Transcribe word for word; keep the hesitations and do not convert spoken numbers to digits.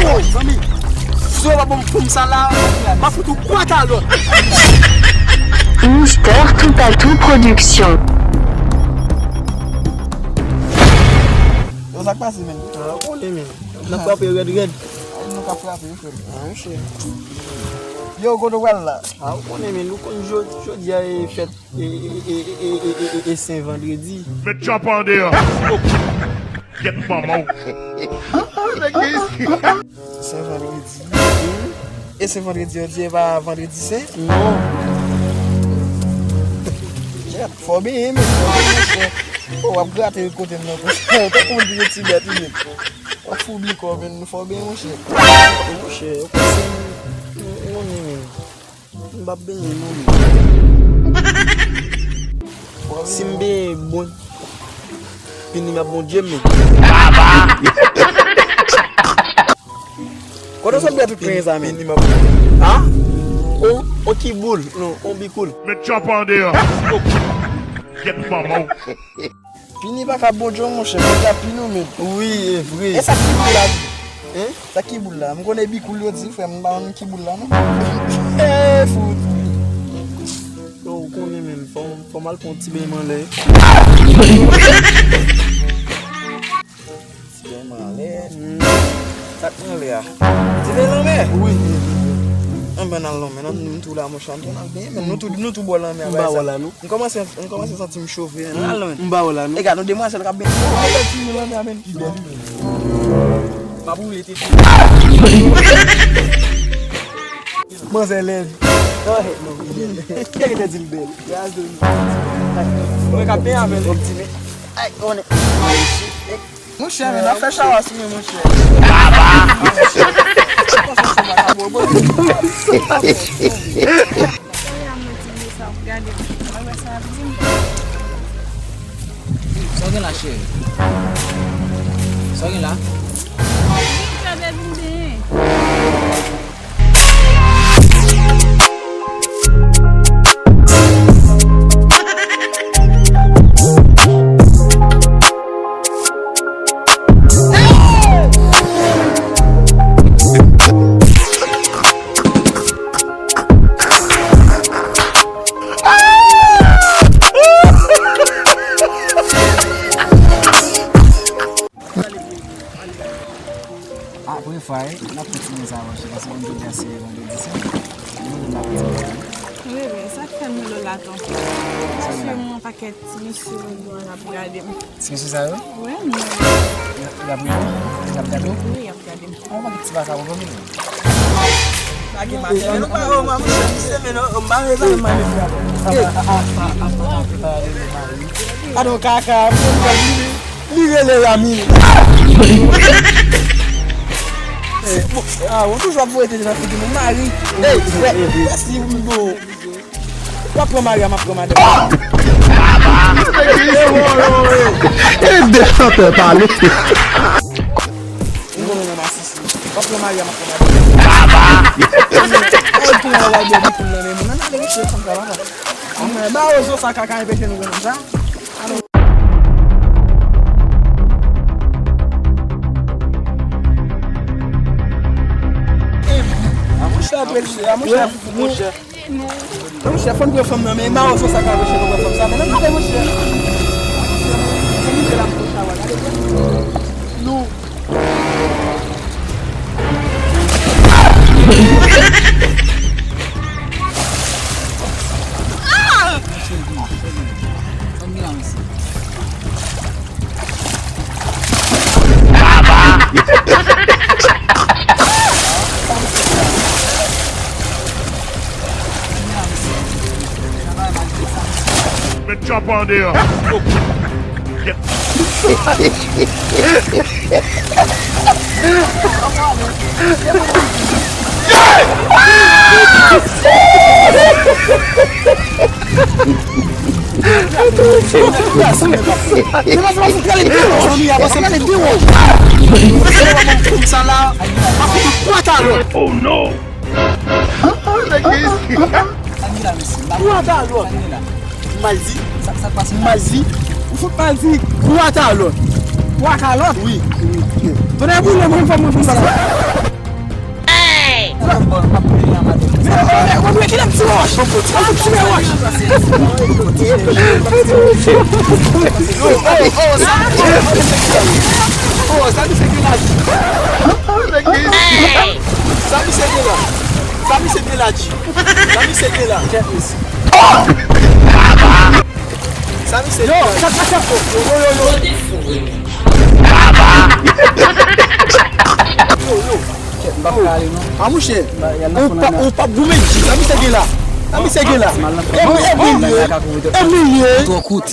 Zanmi, si w pa ban m fòm sa la, m a fout ou kwa talò. Mister Toupatou Production. Yo, sa k pase, men? Ah, ou konnen, men. N ap frape rèd, rèd. Nou ka frape, wi, frè m. Ah, monchè. Yo, kote w pral la? Ah, ou konnen, men, nou konn jodi, jodi a e fèt e, e, e Sen Vandredi. Met tchòp an deyò. Gyèt manman w. Sen Vandredi. E Sen Vandredi, yo di e pa Vandredi Sen? Non. Gyèt, fò w benyen, men, fò w benyen, monchè. Oh, w ap grate kote m nan konsa. Tankou moun ki gen ti bèt, wi, men. W ap foubli kò w, men, fò w benyen, monchè. Monchè, ou panse m, m, m konnen, men. M p ap benyen non, men. Si m benyen bon, fini m ap Bondye, men. Kote w sot bwè tout penyen sa, men? Fini m ap Bondye. Ha? On, on kiboul, non, on bikoul. Met tchòp an deyò. Gyèt manman w. Pini pa ka Bondye, monchè, Bondye ap pini w menm. Wi, e vre. E sa ki boul la di? Hein? Sa ki boul la? M konnen bikoul yo di, frè m, m pa konn ki boul la, non. Eh, fout. Yo, ou konnen menm, fò, fò m al pran ti beny m anlè. Ti beny m anlè. Hmm. Sa k nan anlè a? Ti beny lanmè? Wi. Anben, n al lanmè, non, nou tou la, monchè, nou tou nan beny, men nou tou, nou tou bò lanmè a. M pa wè la, non. M kòmanse, m kòmanse santi m chofe, men. Al non, men. M pa wè la, non. E gad, yon demwazèl k ap benyen. Oh, bèl ti moun nan, men. Ki bèl. M ap woule tete. Manzè lèd. Go ahead, non. Kiyès ki te di l bèl? Mwen k ap benyen avè l. Ay, konnen. Monchè, men, n ap fè chawa sou mwen, monchè. Sa w gen la, cheri? Sa w gen la? Vin fè bèl vin benyen. Apre fwa, n ap kontinye sa, monchè, paske jodi a se vandredi sen. Nou, n ap kontinye. Wi, men, sa k fè m rele w la tou? Paske m wè yon pakèt ti mesye yo ap gade m. Ti mesye sa yo? Wi, men. Y ap, y ap rele w? Y ap gade w? Wi, y ap gade m. An, yon pakèt ti vakabon, fanmi. Sa gen matè. Nou pa, oh, mwen, monchè, misye, men non, m pa vle sa, m pa vle sa. Ey. Adan kaka, m konn gad li, li rele Rami. Ey, bon, ah, ou toujou ap voye tete nan figi moun, mari. Ey, frè, frè, si ou bon. W ap pran mari a, m ap pran madanm. E de chantè pale. M konnen nan masisi. W ap pran mari a, m ap pran madanm. Ay, tou an wal bèbi pou l nan men moun. Nan ale mesye fanm sa papa. Anmè, ba ozo sa kaka enpeche nou konn sa. A monchè, apresye, a monchè, foufou, monchè. Monchè, fò n pran fanm nan, men mawozo sa ka anpeche nou pran fanm sa, men nan gade, monchè. Monchè, men, se mizè la, monchè, gade, nou. Met tchòp an deyò. Oh no! Kwa talòt? Maldi? Maldi? Ou fout maldi? Kwa talòt? Kwa kalòt? Wi. Tonnè boule, mwen fò mwen fè sa. Yo, oh, oh, sa, oh, oh, sa, oh, sa misye gen la. Sa misye gen la. Sa misye gen la, G. Sa misye gen la. Sa misye gen la. Yo, yo, yo, yo. Yo, yo. A mouche, ou pa, ou pa goumen, G. Sa misye gen la. Sa misye gen la. E mwen, e mwen ye. E mwen ye. Twò kout.